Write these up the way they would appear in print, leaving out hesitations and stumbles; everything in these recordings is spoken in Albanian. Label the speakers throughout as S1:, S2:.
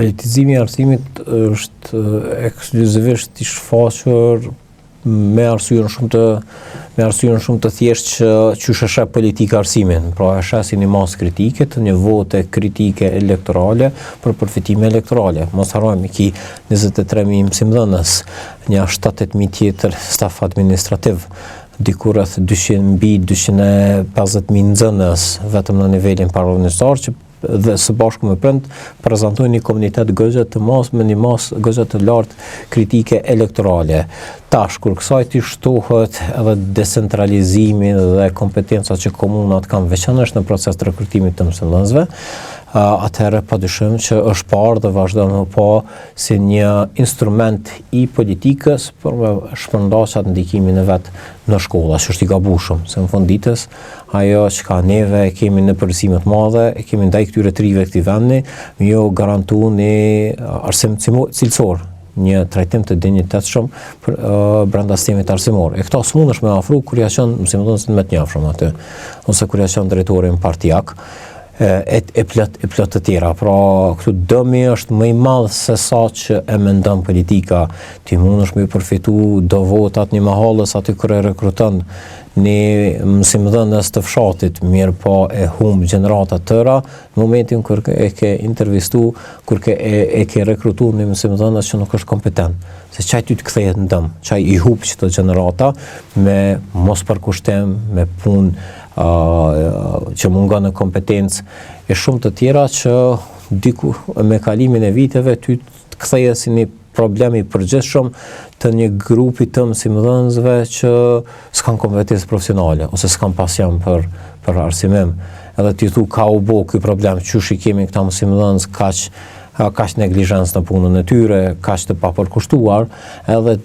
S1: Politizimi i arsimit është ekskluzivisht i shfaqur me arsyen shumë të me arsyen shumë të thjeshtë që qysh e sheh politika arsimin, pra e sheh si një masë kritike të një vote kritike elektorale për përfitime elektorale. Mos harrojmë ki 23.000 mësimdhënës, nja 7-8.000 tjetër staf administrativ, diku rreth 200 mbi 250.000 nxënës vetëm në nivelin parauniversitar që dhe së bashku me prind prezantojnë një komunitet goxha të madh me një masë goxha të lartë kritike elektorale. Tash kur kësaj t'i shtohet edhe decentralizimi dhe kompetencat që komunat kanë veçanërisht në proces të rekrutimit të mësimdhënësve, atëherë padyshim që është parë dhe vazhdon me u pa si një instrument i politikës për me shpërnda qatë ndikimin e vet në shkolla, që është i gabushëm, se në fund ditës Ajo çka neve e kemi një përgjegjësi më të madhe, e kemi ndaj këtyre të rinjve këtij vendi, me ju garantu një arsim cilësor, një trajtim të dinjitetshëm për uh, brenda sistemit arsimor. E këto s'mundesh me afru kur ja çon mësimdhënësin më të njofshëm aty, ose kur ja çon drejtorin partiak e, e plot e plot të tjera. Pra, këtu dëmi është më i madh se sa që e mendon politika. Ti mundesh me përfitu do votat një mahallës aty kur e rekruton një mësimdhënës të fshatit, mirëpo e humb gjenerata të tëra, në momentin kur e ke intervistu, kur ke e, e ke rekrutu një mësimdhënës që nuk është kompetent, se qaj ty të kthehet në dëm, qaj i hup qëto gjenerata me mospërkushtim, me punë uh, që mungon në kompetencë, e shumë të tjera që diku me kalimin e viteve ty të kthehet si një problem i përgjithshëm të një grupi të mësimdhënësve që s'kan kompetencë profesionale ose s'kan pasion për për arsimim. Edhe ti thu ka u bo ky problem, qysh i kemi këta mësimdhënës kaq kaq neglizhencë në punën e tyre, kaq të papërkushtuar, edhe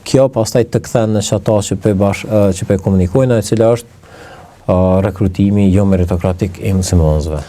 S1: kjo pastaj të kthen në qata që pe bash që pe komunikojnë, e cila është rekrutimi jo meritokratik i mësimdhënësve.